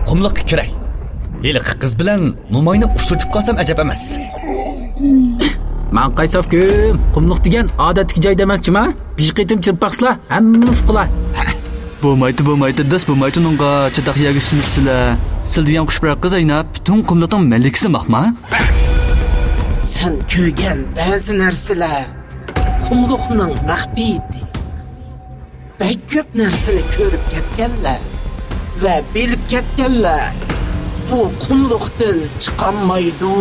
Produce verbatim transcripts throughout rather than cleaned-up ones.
قۇملۇققا كىرەي. ھېلىقى قىز بىلەن موماينى ئۇچرىتىپ قالسام ئەجەب ئەمەس. ماڭقايساف كۈم، قۇملۇق دېگەن ئادەتتىكى جاي دەمەس جۇما. بىر قېتىم چىرىپ باقسىلا، ھەممىنى ئۇقىلا. بولمايتتى، بولمايتتى، داس بولمايتتى ئۇنىڭغا، چاتاق يەرگە سۈمۈشسىلە. سىل دېگەن قۇش بىر قىز ئەينەپ، پۈتۈن قۇملۇقنىڭ مەلىكىسى ماقما. سەن كۆرگەن بەزى نەرسىلەر قۇملۇقنىڭ مەخپىيىتى. بەك كۆپ نەرسىنى كۆرۈپ كەتكەنلەر ۋە بىلىپ كەتكەنلەر بۇ قۇملۇقتىن چىقالمايدۇ.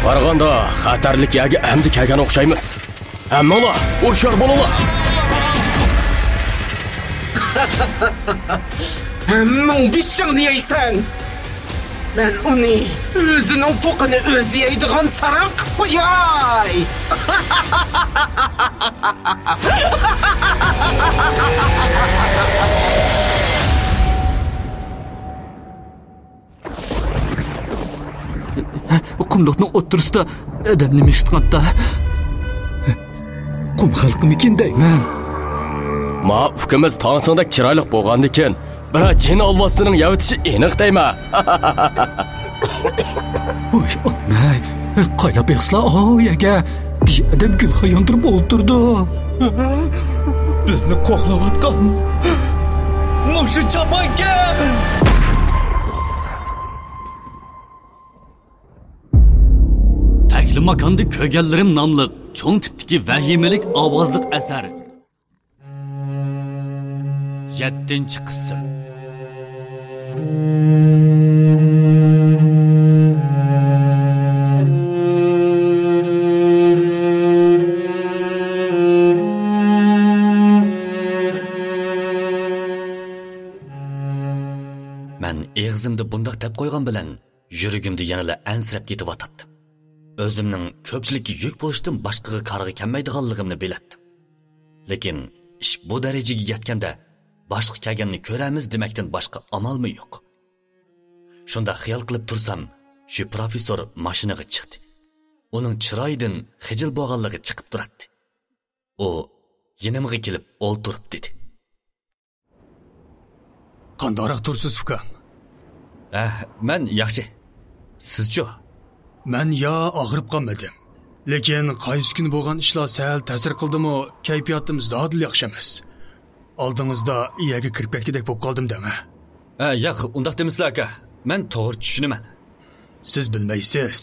بارغاندا خەتەرلىك يەرگە ئەمدى كەلگەن ئوخشايمىز. ھەممىڭلار ھوشيار بولۇڭلار! ھەممىڭ بېشىڭنى يەيسەن! مەن ئۇنى ئۆزىنىڭ پوقىنى ئۆزى يەيدىغان ساراڭ قىلىپ قوياي! قۇملۇقنىڭ ئوتتۇرىسىدا ئادەم نېمە ئىش تۇتقاندا؟ قۇم خەلقىمىكىن دەيمەن. ما ئۇكىمىز تاڭسىڭدەك چىرايلىق بولغاندىكىن، بىرەر جىن ئالۋاستىنىڭ يەۋېتىشى ئېنىق دەيمەن. ۋاي ئانام-ئەي، قايلاپ بېقسىلا ئاۋۇ يەرگە. بىر ئادەم گۈلخان ياندۇرۇپ ئولتۇرىدۇ. بىزنى قوغلاۋاتقان مۇشۇ چاپانكەن! تەكلىماكاندا كۆرگەنلىرىم ناملىق چوڭ تىپتىكى ۋەھىمىلىك ئاۋازلىق ئەسەر. يەتتىنچى قىسىم. مەن ئېغىزىمدا بۇنداق دەپ قويغان بىلەن، يۈرىكىمدە يەنىلا ئەنسىرەپ كېتىۋاتاتتىم. ئۆزۈمنىڭ كۆپچىلىككە يۈك بولۇشتىن باشقىغا كارغا كەلمەيدىغانلىقىمنى بىلەتتىم. لېكىن ئىش بۇ دەرىجىگە يەتكەندە، باشقا كەلگەننى كۆرەرمىز دېمەكتىن باشقا ئامالمۇ يوق. شۇنداق خىيال قىلىپ تۇرسام، شۇ پروفېسسور ماشىنىغا چىقتى. ئۇنىڭ چىرايىدىن خىجىل بولغانلىقى چىقىپ تۇراتتى. ئۇ يېنىمغا كېلىپ ئولتۇرۇپ دېدى. قانداقراق تۇرسىز، ئۇكام؟ ئەھ، مەن ياخشى. سىزچۇ؟ مەن يا ئاغرىپ قالمىدىم. لېكىن قايسى كۈنى بولغان ئىشلار سەل تەسىر قىلدىمۇ، كەيپىياتىم زادىلا ياخشى ئەمەس. ئالدىڭىزدا يەرگە كىرىپ كەتكۈدەك بولۇپ قالدىم دەڭە. ئە، ياق، ئۇنداق دېمىسىلە، ئاكا. مەن توغرا چۈشىنىمەن. سىز بىلمەيسىز.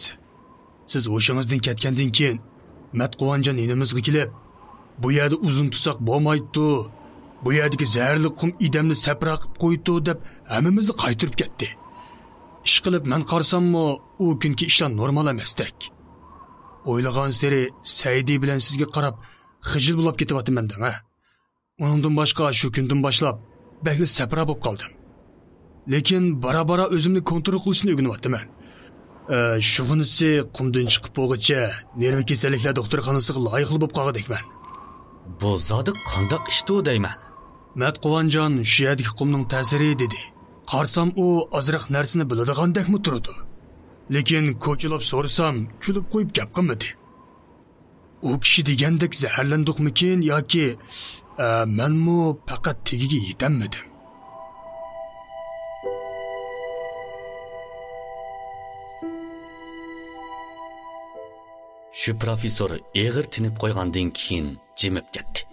سىز ھوشىڭىزدىن كەتكەندىن كېيىن، مەت قۇۋانجان يېنىمىزغا كېلىپ، بۇ يەردە ئۇزۇن تۇرساق بولمايتتى، بۇ يەردىكى زەھەرلىك قۇم ئادەمنى سەپرا قىلىپ قويىدۇ، دەپ ھەممىمىزنى قايتۇرۇپ كەتتى. ئىشقىلىپ، مەن قارىساممۇ، ئۇ كۈنكى ئىشلار نورمال ئەمەستەك. ئويلىغانسېرى سەئىدى بىلەن سىزگە قاراپ خىجىل بولاپ كېتىۋاتىمەن دەڭە. ئۇنىڭدىن باشقا، شۇ كۈندىن باشلاپ بەكلا سەپرا بولۇپ قالدىم. لېكىن بارا-بارا ئۆزۈمنى كونترول قىلىشنى ئۆگىنىۋاتىمەن. ئە، شۇغىنىسى قۇمدىن چىقىپ بولغۇچە نېرۋا كېسەللىكلەر دوختۇرخانىسىغا لايىقلا بولۇپ قالغۇدەكمەن. بۇ زادى قانداق ئىشتۇ دەيمەن؟ مەت قۇۋانجان شۇ يەردىكى قۇمنىڭ تەسىرى دېدى. قارىسام، ئۇ ئازراق نەرسىنى بىلىدىغاندەكمۇ تۇرىدۇ. لېكىن كوچىلاپ سورىسام، كۈلۈپ قويۇپ گەپ قىلمىدى. ئۇ كىشى دېگەندەك زەھەرلەندۇقمىكىن ياكى، ئە، مەنمۇ پەقەت تېگىگە يېتەلمىدىم. شۇ پروفېسسور ئېغىر تىنىپ قويغاندىن كېيىن جىمىپ كەتتى.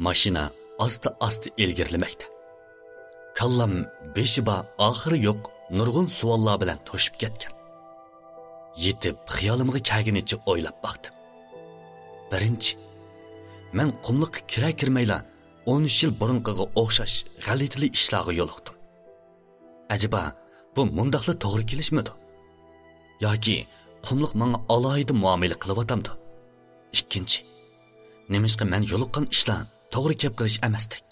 ماشىنا ئاستا-ئاستا ئىلگىرىلىمەكتە. كاللام بېشى بار، ئاخىرى يوق نۇرغۇن سوئاللار بىلەن توشۇپ كەتكەن. يېتىپ، خىيالىمغا كەلگىنىچە ئويلاپ باقتىم. بىرىنچى، مەن قۇملۇققا كىرەر-كىرمەيلا ئون ئۈچ يىل بۇرۇنقىغا ئوخشاش غەلىتىلىك ئىشلارغا يولۇقتۇم. ئەجەبا، بۇ مۇنداقلا توغرا كېلىشمىدۇ؟ ياكى قۇملۇق ماڭا ئالاھىدە مۇئامىلە قىلىۋاتامدۇ؟ ئىككىنچى، نېمىشقا مەن يولۇققان ئىشلار توغرا كەپ قېلىش ئەمەستەك؟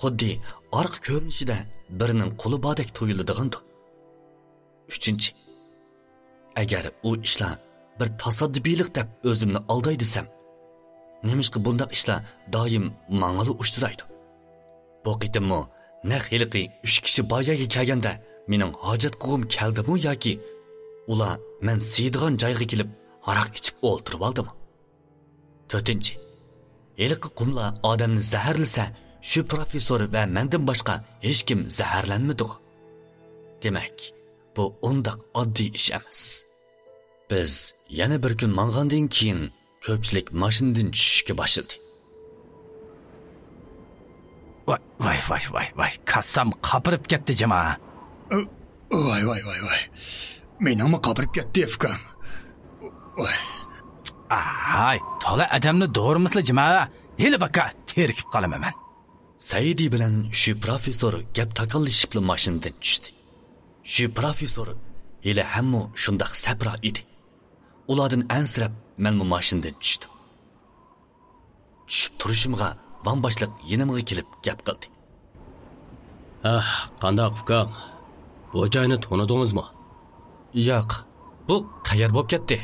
خۇددى ئارقا كۆرۈنۈشىدە بىرىنىڭ قولى باردەك تۇيۇلىدىغاندۇ؟ ئۈچىنچى، ئەگەر ئۇ ئىشلار بىر تاسادىپىيلىق دەپ ئۆزۈمنى ئالداي دېسەم، نېمىشقا بۇنداق ئىشلار دائىم ماڭىلا ئۇچرايدۇ؟ بۇ قېتىممۇ نەق ھېلىقى ئۈچ كىشى بار يەرگە كەلگەندە مېنىڭ ھاجەت قىلغۇم كەلدىمۇ ياكى ئۇلار مەن سىيىدىغان جايغا كېلىپ ھاراق ئىچىپ ئولتۇرۇۋالدىمۇ؟ تۆتىنچى، ھېلىقى قۇملار ئادەمنى زەھەرلىسە، شۇ پروفېسسور ۋە مەندىن باشقا ھېچكىم زەھەرلەنمىدىغۇ؟ دېمەك، بۇ ئۇنداق ئاددىي ئىش ئەمەس. بىز يەنە بىر كۈن ماڭغاندىن كېيىن، كۆپچىلىك ماشىنىدىن چۈشۈشكە باشلىدى. ۋاي، ۋاي، ۋاي، ۋاي، ۋاي، كاسام قاپىرىپ كەتتى جاما. ۋاي، ۋاي، ۋاي، ۋاي. مېنىڭمۇ قاپىرىپ كەتتى، ئۇكام. ۋاي. ئاي، تولا ئادەمنى دورىمىسىلا جاما. ھېلى باكا تېرىكىپ قالىمەن مەن. سەئىدى بىلەن شۇ پروفېسسور گەپ تاكاللىشىپلا ماشىنىدىن چۈشتى. شۇ پروفېسسور ھېلى ھەممۇ شۇنداق سەپرا ئىدى. ئۇلاردىن ئەنسىرەپ، مەنمۇ ماشىنىدىن چۈشتۈم. چۈشۈپ تۇرۇشۇمغا ۋاڭ باشلىق يېنىمغا كېلىپ گەپ قىلدى. ھە، قانداق ئۇكام؟ بۇ جاينى تونۇدىڭىزمۇ؟ ياق، بۇ قەيەر بولۇپ كەتتى؟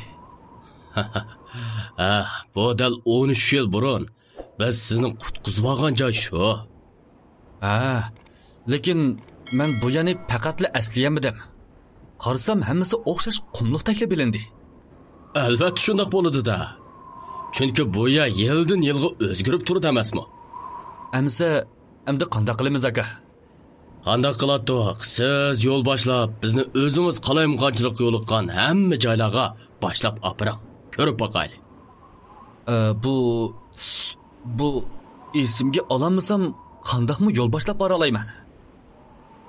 ھە، بۇ دەل ئون ئۈچ يىل بۇرۇن بىز سىزنى قۇتقۇزۇۋالغان جاي شۇ. ھە، لېكىن مەن بۇ يەرنى پەقەتلا ئەسلىيەلمىدىم. قارىسام، ھەممىسى ئوخشاش قۇملۇقتەكلا بىلىندى. ئەلۋەتتە شۇنداق بولىدۇ-دە. چۈنكى بۇ يەر يىلدىن يىلغا ئۆزگىرىپ تۇرىدۇ ئەمەسمۇ؟ ئەمىسە، ئەمدى قانداق قىلىمىز، ئاكا؟ قانداق قىلاتتۇق؟ سىز يول باشلاپ، بىزنى ئۆزىڭىز قالايمىقانچىلىققا يولۇققان ھەممە جايلارغا باشلاپ ئاپىرىڭ. كۆرۈپ باقايلى. ئە، بۇ، بۇ ئېسىمگە ئالالمىسام، قانداقمۇ يول باشلاپ بارالايمەن؟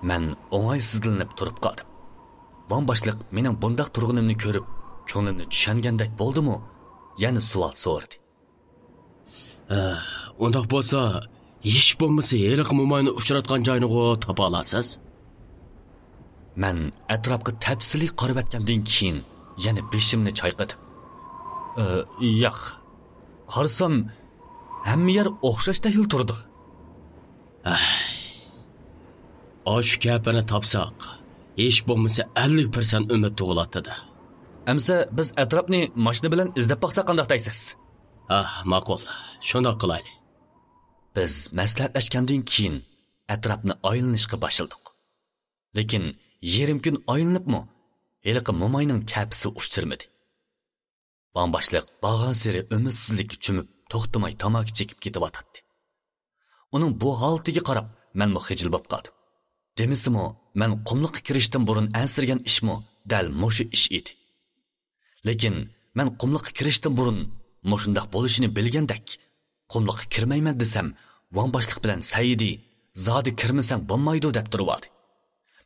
مەن ئوڭايسىزلىنىپ تۇرۇپ قالدىم. ۋاڭ باشلىق مېنىڭ بۇنداق تۇرغىنىمنى كۆرۈپ، كۆڭلۈمنى چۈشەنگەندەك بولدىمۇ، يەنە سوئال سورىدى. ئە، ئۇنداق بولسا، ھېچ بولمىسا ھېلىقى موماينى ئۇچراتقان جاينىغۇ تاپالارسىز؟ مەن ئەتراپقا تەپسىلىي قارىۋەتكەندىن كېيىن يەنە بېشىمنى چايقىدىم. ئە، ياق. قارىسام، ھەممە يەر ئوخشاشتەكلا تۇرىدۇ. ئەي. ئاشۇ كەپىنى تاپساق، ھېچ بولمىسا ئەللىك پىرسەنت ئۈمىد تۇغۇلاتتى-دە. ئەمىسە بىز ئەتراپنى ماشىنا بىلەن ئىزدەپ باقساق قانداق دەيسىز؟ ھە، ماقۇل. شۇنداق قىلايلى. بىز مەسلىھەتلەشكەندىن كېيىن ئەتراپنى ئايلىنىشقا باشلىدۇق. لېكىن يېرىم كۈن ئايلىنىپمۇ ھېلىقى موماينىڭ كەپىسى ئۇچرىمىدى. ۋاڭ باشلىق بارغانسېرى ئۈمىدسىزلىككە چۆمۈپ، توختىماي تاماكا چېكىپ كېتىۋاتاتتى. ئۇنىڭ بۇ ھالىتىگە قاراپ، مەنمۇ خىجىل بوپ قالدىم. دېمىسىمۇ، مەن قۇملۇققا كىرىشتىن بۇرۇن ئەنسىرىگەن ئىشمۇ دەل مۇشۇ ئىش ئىدى. لېكىن مەن قۇملۇققا كىرىشتىن بۇرۇن مۇشۇنداق بولۇشىنى بىلگەندەك، قۇملۇققا كىرمەيمەن دېسەم، ۋاڭ باشلىق بىلەن سەئىدى، «زادى كىرمىسەڭ بولمايدۇ» دەپ تۇرۇۋالدى.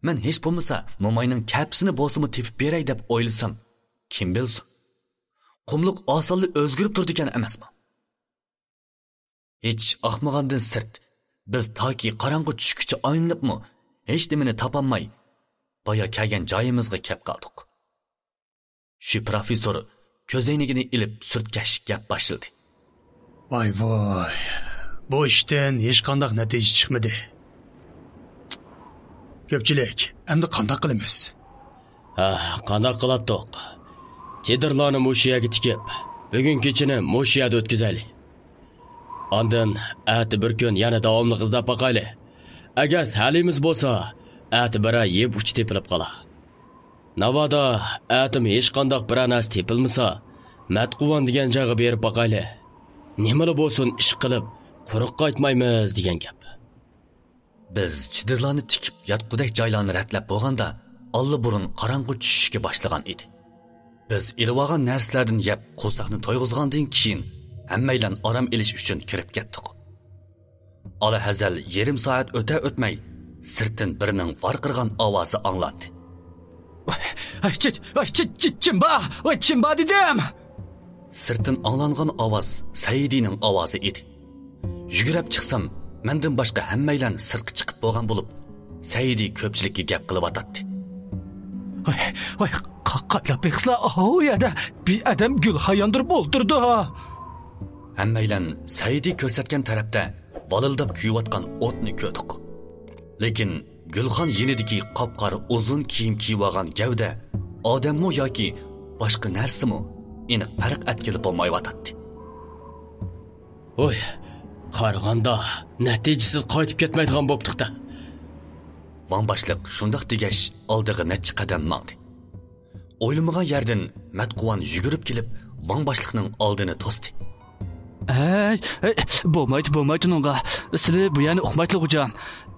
مەن ھېچ بولمىسا موماينىڭ كەپىسىنى بولسىمۇ تېپىپ بېرەي دەپ ئويلىسام، كىم بىلسۇن، قۇملۇق ئاسانلا ئۆزگىرىپ تۇرىدىكەن ئەمەسمۇ؟ ھېچ ئىش ئاقمىغاندىن سىرت، بىز تاكى قاراڭغۇ چۈشكىچە ئايلىنىپمۇ ھېچنېمىنى تاپالماي، بايا كەلگەن جايىمىزغا كەپ قالدۇق. شۇ پروفېسسور كۆزەينىكىنى ئېلىپ سۈرتكەش گەپ باشلىدى. ۋاي ۋاي، بۇ ئىشتىن ھېچقانداق نەتىجە چىقمىدى. كۆپچىلىك، ئەمدى قانداق قىلىمىز؟ ھە، قانداق قىلاتتۇق؟ چېدىرلارنى مۇشۇ يەرگە تىكىپ، بۈگۈن كېچىنى مۇشۇ يەردە ئۆتكۈزەيلى. ئاندىن ئەتە بىر كۈن يەنە داۋاملىق ئىزدەپ باقايلى. ئەگەر تەلىيىمىز بولسا، ئەتە بىرەر يىپ ئۇچى تېپىلىپ قالا. ناۋادا ئەتىمۇ ھېچقانداق بىرەر نەرسە تېپىلمىسا، مەتقۇۋان دېگەن جايغا بېرىپ باقايلى. نېمىلا بولسۇن، ئىش قىلىپ، قۇرۇق قايتمايمىز دېگەن گەپ. بىز چېدىرلارنى تىكىپ ياتقۇدەك جايلارنى رەتلەپ بولغاندا، ئاللىبۇرۇن قاراڭغۇ چۈشۈشكە باشلىغان ئىدى. بىز ئېلىۋالغان نەرسىلەردىن يەپ قورساقنى تويغۇزغاندىن كېيىن، ھەممەيلەن ئارام ئېلىش ئۈچۈن كىرىپ كەتتۇق. ئالاھەزەل يېرىم سائەت ئۆتە-ئۆتمەي، سىرتتىن بىرىنىڭ ۋارقىرىغان ئاۋازى ئاڭلاندى. ۋاي، چى-، ۋاي، چى-، چى-، چىمبا! ۋاي، چىمبا دېدىم! سىرتتىن ئاڭلانغان ئاۋاز سەئىدىنىڭ ئاۋازى ئىدى. يۈگۈرۈپ چىقسام، مەندىن باشقا ھەممەيلەن سىرتقا چىقىپ بولغان بولۇپ، سەئىدى كۆپچىلىككە گەپ قىلىۋاتاتتى. ۋاي، ۋاي، قا-، قانداق بىخسلا ئاۋۇ يەردە بىر ئادەم گۈلخان ياندۇرۇپ ئولتۇرىدۇ. ھەممەيلەن سەئىدى كۆرسەتكەن تەرەپتە ۋالىلداپ كۆيۈۋاتقان ئوتنى كۆردۇق. لېكىن گۈلخان يېنىدىكى قاپقارا ئۇزۇن كىيىم كىيىۋالغان گەۋدە ئادەممۇ ياكى باشقا نەرسىمۇ ئېنىق پەرق ئەتكىلى بولمايۋاتاتتى. ھوي، قارىغاندا نەتىجىسىز قايتىپ كەتمەيدىغان بوپتۇق-دە. ۋاڭ باشلىق شۇنداق دېگەچ، ئالدىغا نەچچە قەدەم ماڭدى. ئويلىمىغان يەردىن مەتقۇۋان يۈگۈرۈپ كېلىپ، ۋاڭ باشلىقنىڭ ئالدىنى توستى. ھەي، ھەي، بولمايدۇ، بولمايدۇ ئۇنىڭغا. سىلى بۇ يەرنى ئۇقمايتىلا غوجام.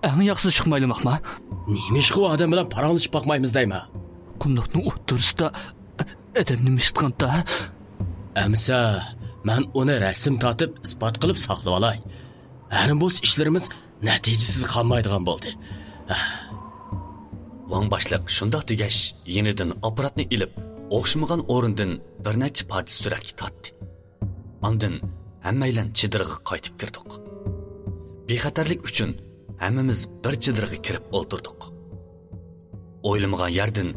ئەڭ ياخشىسى شۇقمايلىماقما؟ نېمىشقا ئۇ ئادەم بىلەن پاراڭلىشىپ باقمايمىز دەيمەن؟ قۇملۇقنىڭ ئوتتۇرىسىدا ئادەم نېمە ئىشلىتقاندا؟ ئەمسە، مەن ئۇنى رەسىم تارتىپ ئىسپات قىلىپ ساقلىۋالاي. ھەرىم بولسا ئىشلىرىمىز نەتىجىسىز قالمايدىغان بولدى. ۋاڭ باشلىق شۇنداق دېگەچ، يېنىدىن ئاپپاراتنى ئېلىپ، ئوخشىمىغان ئورۇندىن بىر نەچچە پارچە سۈرەتكە تارتتى. ئاندىن ھەممەيلەن چېدىرغا قايتىپ كىردۇق. بىخەتەرلىك ئۈچۈن ھەممىمىز بىر چېدىرغا كىرىپ ئولتۇردۇق. ئويلىمىغان يەردىن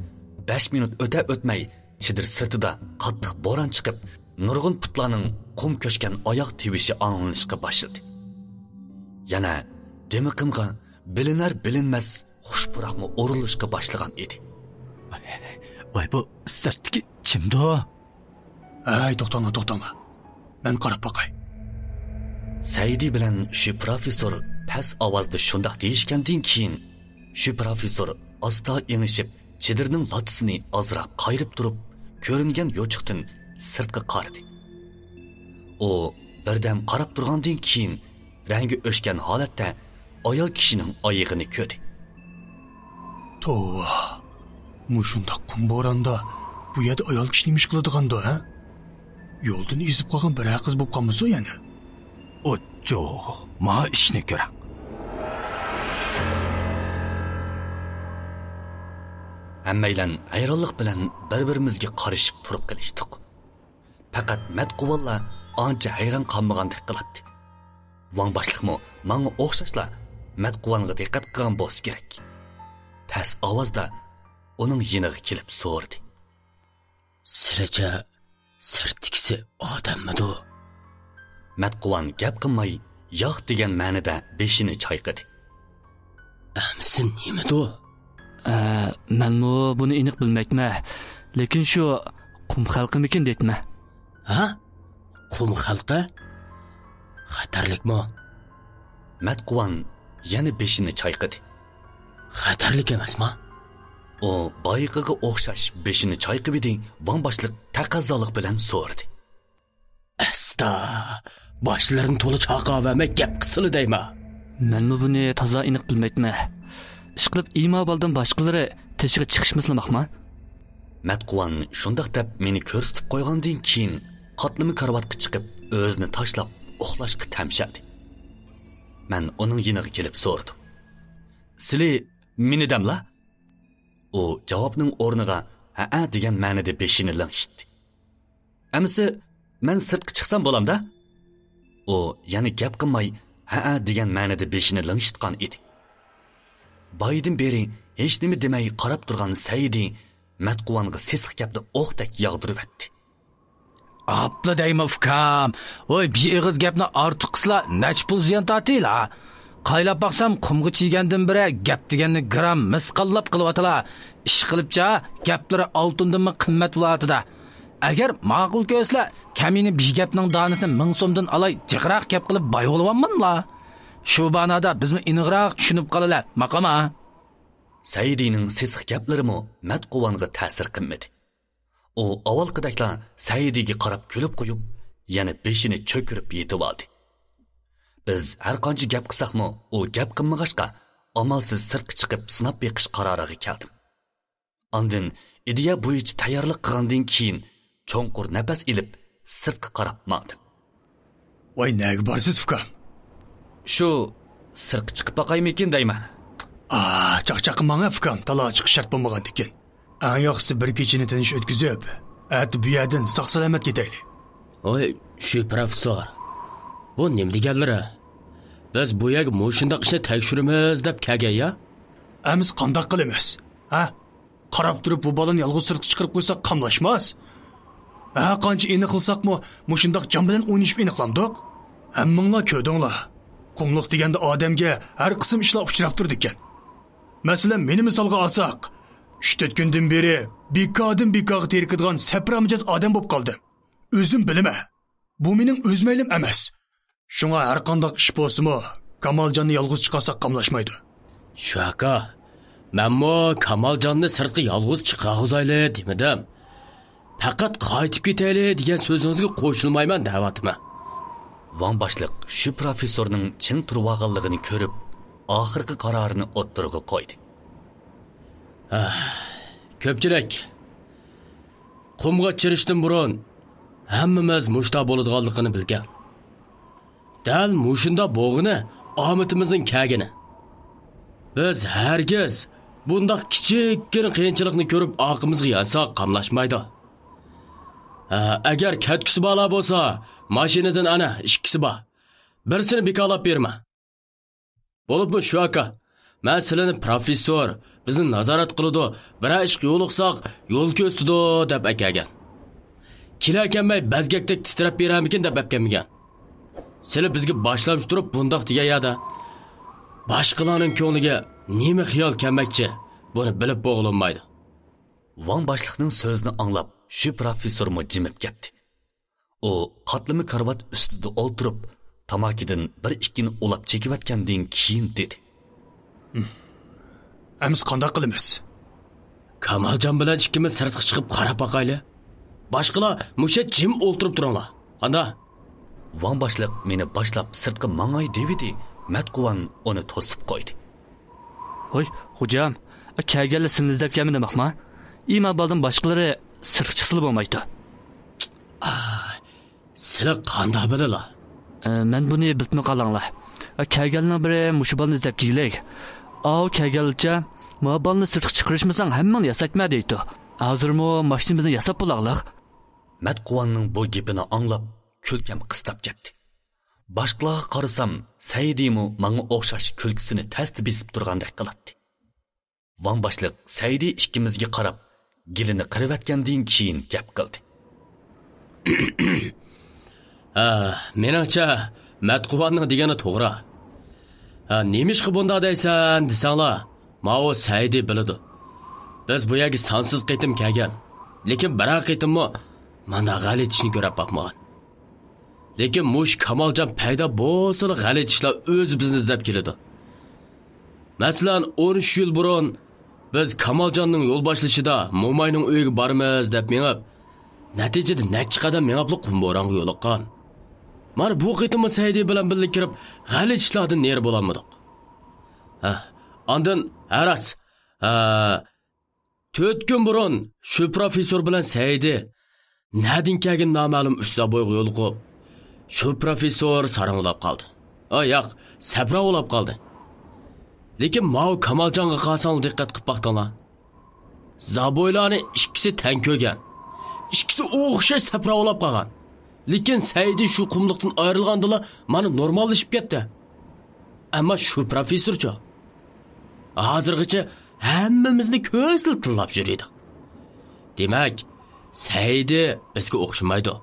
بەش مىنۇت ئۆتە-ئۆتمەي، چېدىر سىرتىدا قاتتىق بوران چىقىپ، نۇرغۇن پۇتلارنىڭ قۇم كۆچكەن ئاياغ تىۋىشى ئاڭلىنىشقا باشلىدى. يەنە دىمىقىمغا بىلىنەر-بىلىنمەس خۇش پۇراقمۇ ئورۇنلىشىشقا باشلىغان ئىدى. ۋاي، بۇ سىرتتىكى كىمدۇ؟ ھەي، توختاڭلار، توختاڭلار. مەن قاراپ باقاي. سەئىدى بىلەن شۈ پروفېسسور پەس ئاۋازدا شۇنداق دېيىشكەندىن كېيىن، شۈ پروفېسسور ئاستا ئېڭىشىپ، چېدىرنىڭ لاتىسىنى ئازراق قايرىپ تۇرۇپ، كۆرۈنگەن يوچۇقتىن سىرتقا قارىدى. ئۇ بىردەم قاراپ تۇرغاندىن كېيىن، رەڭگى ئۆچكەن ھالەتتە ئايال كىشىنىڭ ئايىغىنى كۆردى. توۋا، مۇشۇنداق قۇم بوراندا بۇ يەردە ئايال كىشى نېمە ئىش قىلىدىغاندۇ، ھە؟ يولدىن ئېزىپ قالغان بىرەر قىز بولۇپ قالمىسۇن يەنە؟ ئوچچو، ما ئىشنى كۆرەڭ. ھەممەيلەن ھەيرانلىق بىلەن بىر-بىرىمىزگە قارىشىپ تۇرۇپ قېلىشتۇق. پەقەت مەتقۇۋانلا ئانچە ھەيران قالمىغاندەك قىلاتتى. ۋاڭ باشلىقمۇ ماڭا ئوخشاشلا مەتقۇۋانغا دىققەت قىلغان بولسا كېرەك. پەس ئاۋازدا ئۇنىڭ يېنىغا كېلىپ سورىدى. سىلىچە سىرتتىكىسى ئادەممىدۇ؟ مەتقۇۋان گەپ قىلماي، ياق دېگەن مەنىدە بېشىنى چايقىدى. ئەمىسە نېمىدۇ؟ ئە، مەنمۇ بۇنى ئېنىق بىلمەيتمەن. لېكىن شۇ قۇم خەلقىمىكىن دەيتمەن. ھە؟ قۇم خەلقى؟ خەتەرلىكمۇ؟ مەتقۇۋان يەنە بېشىنى چايقىدى. خەتەرلىك ئەمەسما؟ ئۇ بايىقىغا ئوخشاش بېشىنى چايقىۋىدى، ۋاڭ باشلىق تەقەززالىق بىلەن سورىدى. ئەستا، باشلىرىنى تولا چاقاۋەرمەي گەپ قىلسىلا دەيمەن. مەنمۇ بۇنى تازا ئېنىق بىلمەيتمەن. ئىشقىلىپ ئىمابالدىن باشقىلىرى تېشىغا چىقىشمىسىلا ماقما؟ مەتقۇۋان شۇنداق دەپ مېنى كۆرسىتىپ قويغاندىن كېيىن، قاتلىما كارىۋاتقا چىقىپ، ئۆزىنى تاشلاپ ئۇخلاشقا تەمشەلدى. مەن ئۇنىڭ يېنىغا كېلىپ سورىدىم. سىلى مېنى دەملا؟ ئۇ جاۋابنىڭ ئورنىغا ھەئە دېگەن مەنىدە بېشىنى لىڭشىتتى. ئەمىسە، مەن سىرتقا چىقسام بولامدا؟ ئۇ يەنە گەپ قىلماي، ھەئە دېگەن مەنىدە بېشىنى لىڭشىتقان ئىدى. بايىدىن بېرى ھېچنېمە دېمەي قاراپ تۇرغان سەئىدى مەتقۇۋانغا سېسىق گەپنى ئوقتەك ياغدۇرۇۋەتتى. ئاپلا دەيمەن ئۇكام، ۋوي، بىر ئېغىز گەپنى ئارتۇق قىلسىلا نەچچە پۇل زىيان تارتىلا. قايلاپ باقسام، قۇمغا چىگەندىن بېرى گەپ دېگەننى گرام مىسقاللاپ قىلىۋاتىلا. ئىشقىلىپچە، گەپلىرى ئالتۇندىنمۇ قىممەت بولۇۋاتىدۇ. ئەگەر ماقۇل كۆرسىلە، كەم يەنە بىر گەپنىڭ دانىسىنى مىڭ سومدىن ئالاي، جىقراق گەپ قىلىپ باي بولۇۋالماملا. شۇ بانادا بىزمۇ ئېنىقراق چۈشىنىپ قالىلى، ماقۇلما؟ سەئىدىنىڭ سېسىق گەپلىرىمۇ مەتقۇۋانغا تەسىر قىلمىدى. ئۇ ئاۋۋالقىدەكلا سەئىدىگە قاراپ كۈلۈپ قويۇپ، يەنە بېشىنى چۆكۈرۈپ يېتىۋالدى. بىز ھەرقانچە گەپ قىلساقمۇ، ئۇ گەپ قىلمىغاچقا، ئامالسىز سىرتقا چىقىپ سىناپ بېقىش قارارىغا كەلدىم. ئاندىن ئىدىيە بويىچە تەييارلىق قىلغاندىن كېيىن، چوڭقۇر نەپەس ئېلىپ، سىرتقا قاراپ ماڭدىم. ۋاي، نەگە بارىسىز، ئۇكام؟ شۇ سىرتقا چىقىپ باقايمىكىن دەيمەن. ئا، چاقچاق قىلماڭ، ئۇكام، تالا چىقىش شەرت بولمىغاندىكىن. ئەڭ ياخشىسى بىر كېچىنى تىنچ ئۆتكۈزۈپ، ئەتە بۇ يەردىن ساق-سالامەت كېتەيلى. ۋاي، شۈ پروفېسسور، بۇ نېمە دېگەنلىرى؟ بىز بۇ يەرگە مۇشۇنداق ئىشنى تەكشۈرىمىز دەپ كەلگەن يا؟ ئەمىسە قانداق قىلىمىز، ھە؟ قاراپ تۇرۇپ بۇ بالىنى يالغۇز سىرتقا چىقىرىپ قويساق قاملاشماس. ھە، قانچە ئېنىقلىساقمۇ، مۇشۇنداق جان بىلەن ئوينىشىپ ئېنىقلامدۇق؟ ھەممىڭلار كۆردۈڭلار. قۇملۇق دېگەندە ئادەمگە ھەر قىسىم ئىشلار ئۇچراپ تۇرىدىكەن. مەسىلەن، مېنى مىسالغا ئالساق، ئۈچ-تۆت كۈندىن بېرى بىكاردىن بىكارغا تېرىكىدىغان سەپرا مىجەز ئادەم بولۇپ قالدىم. ئۆزۈم بىلىمەن. بۇ مېنىڭ ئۆز مەيلىم ئەمەس. شۇڭا ھەرقانداق ئىش بولسىمۇ، كامالجاننى يالغۇز چىقارساق قاملاشمايدۇ. شۇ ئاكا، مەنمۇ كامالجاننى سىرتقا يالغۇز چىقارغۇزايلى دېمىدىم. پەقەت قايتىپ كېتەيلى دېگەن سۆزىڭىزگە قوشۇلمايمەن دەۋاتىمەن. ۋاڭ باشلىق شۈ پروفېسسورنىڭ چىڭ تۇرۇۋالغانلىقىنى كۆرۈپ، ئاخىرقى قارارىنى ئوتتۇرىغا قويدى. كۆپچىلىك، قۇمغا چىرىشتىن بۇرۇن ھەممىمىز مۇشتا بولىدىغانلىقىنى بىلگەن. دەل مۇشۇندا بولغىنى ئامىتىمىزنىڭ كەلگىنى. بىز ھەرگىز بۇنداق كىچىككىنە قىيىنچىلىقنى كۆرۈپ ئارقىمىزغا يانساق قاملاشمايدۇ. ھە، ئەگەر كەتكۈسى بارلار بولسا، ماشىنىدىن ئەنە ئىككىسى بار. بىرسىنى بىكارلاپ بېرىمەن. بولۇپمۇ شۇ ئاكا، مەن سىلىنى پروفېسسور، بىزنى نازارەت قىلىدۇ، بىرەر ئىشقا يولۇقساق يول كۆرسىتىدۇ دەپ ئەكەلگەن. كېلەركەنمەي بەزگەكتەك تىترەپ بېرەرمىكىن دەپ ئەپكەنمىكەن. سىلى بىزگە باشلامچى تۇرۇپ بۇنداق دېگەن يەردە، باشقىلارنىڭ كۆڭلىگە نېمە خىيال كەلمەكچى، بۇنى بىلىپ بولغىلى بولمايدۇ. ۋاڭ باشلىقنىڭ سۆزىنى ئاڭلاپ، شۈ پروفېسسورمۇ جىمىپ كەتتى. ئۇ قاتلىما كارىۋات ئۈستىدە ئولتۇرۇپ، تاماكىدىن بىر ئىككىنى ئۇلاپ چېكىۋەتكەندىن كېيىن دېدى. ئەمىسە قانداق قىلىمىز؟ كامالجان بىلەن ئىككىمىز سىرتقا چىقىپ قاراپ باقايلى. باشقىلار مۇشۇ يەردە جىم ئولتۇرۇپ تۇرۇڭلار. قانداق؟ ۋاڭ باشلىق مېنى باشلاپ سىرتقا ماڭاي دېۋىدى، مەتقۇۋان ئۇنى توسۇپ قويدى. ھوي، خوجام، كەلگەنلەر سىلىنى ئىزدەپ كەلمىدىمۇ؟ ئىمابالدىن باشقىلىرى سىرتقا چىقسىلا بولمايتتى. سىلى قانداق بىلىلا؟ مەن بۇنى بىلىپمۇ قالاڭلار. كەلگەنلەرنىڭ بىرى مۇشۇ بالىنى ئىزدەپ كېلىگلى. ئاۋۇ كەلگەنلىچە، ما بالىنى سىرتقا چىقىرىشمىساڭ ھەممىڭنى ياسايتىمەن دەيتتى. ھازىرمۇ ماشىنىمىزنى ياساپ بولاغلىق. مەتقۇۋاننىڭ بۇ گېپىنى ئاڭلاپ، كۈلكەم قىستاپ كەتتى. باشقىلارغا قارىسام، سەئىدىمۇ ماڭا ئوخشاش كۈلكىسىنى تەستە بېسىپ تۇرغاندەك قىلاتتى. ۋاڭ باشلىق سەئىدى ئىككىمىزگە قاراپ، گېلىنى قىرىۋەتكەندىن كېيىن گەپ قىلدى. ھە، مېنىڭچە، مەتقۇۋاننىڭ دېگىنى توغرا. ھە، نېمىشقا بۇنداق دەيسەن دېسەڭلار، ماۋۇ سەئىدى بىلىدۇ. بىز بۇ يەرگە سانسىز قېتىم كەلگەن، لېكىن بىرەر قېتىممۇ مانداق غەلىتە ئىشنى كۆرۈپ باقمىغان. لېكىن مۇشۇ كامالجان پەيدا بولسىلا غەلىتە ئىشلار ئۆزى بىزنى ئىزدەپ كېلىدۇ. مەسىلەن، ئون ئۈچ يىل بۇرۇن بىز كامالجاننىڭ يول باشلىشىدا موماينىڭ ئۆيىگە بارىمىز دەپ مېڭىپ، نەتىجىدە نەچچە قەدەم مېڭىپلا قۇم بورانغا يولۇققان. مانا بۇ قېتىممۇ سەئىدى بىلەن بىللە كىرىپ، غەلىتە ئىشلاردىن نېرى بولالمىدۇق. ھە، ئاندىن، ھە، راست. ھە، تۆت كۈن بۇرۇن شۇ پروفېسسور بىلەن سەئىدى نەدىن كەلگىنى نامەلۇم ئۈچ زابويغا يولۇقۇپ، شۇ پروفېسسور ساراڭلاپ قالدى. ئا، ياق، سەپراۋۇلاپ قالدى. لېكىن ماۋۇ كامالجانغا قارىساڭلار دىققەت قىلىپ باقتىڭلار. زابويلارنى ئىككىسى تەڭ كۆرگەن. ئىككىسى ئوخشاش سەپراۋۇلاپ قالغان. لېكىن سەئىدى شۇ قۇملۇقتىن ئايرىلغاندىلا مانا نورماللىشىپ كەتتى. ئەمما شۇ پروفېسسورچۇ؟ ھازىرغىچە ھەممىمىزنى كۆزلا تىللاپ يۈرىدۇ. دېمەك، سەئىدى بىزگە ئوخشىمايدۇ.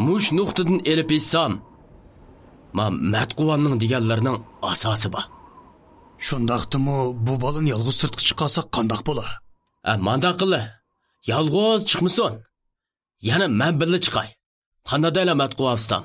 مۇشۇ نۇقتىدىن ئېلىپ ئېيتسام، ما مەتقۇۋاننىڭ دېگەنلىرىنىڭ ئاساسى بار. شۇنداقتىمۇ بۇ بالىنى يالغۇز سىرتقا چىقارساق قانداق بولا؟ ئە، مانداق قىلە. يالغۇز چىقمىسۇن. يەنە مەن بىللە چىقاي. قانداق دەيلى مەتقۇۋان ئۇستام؟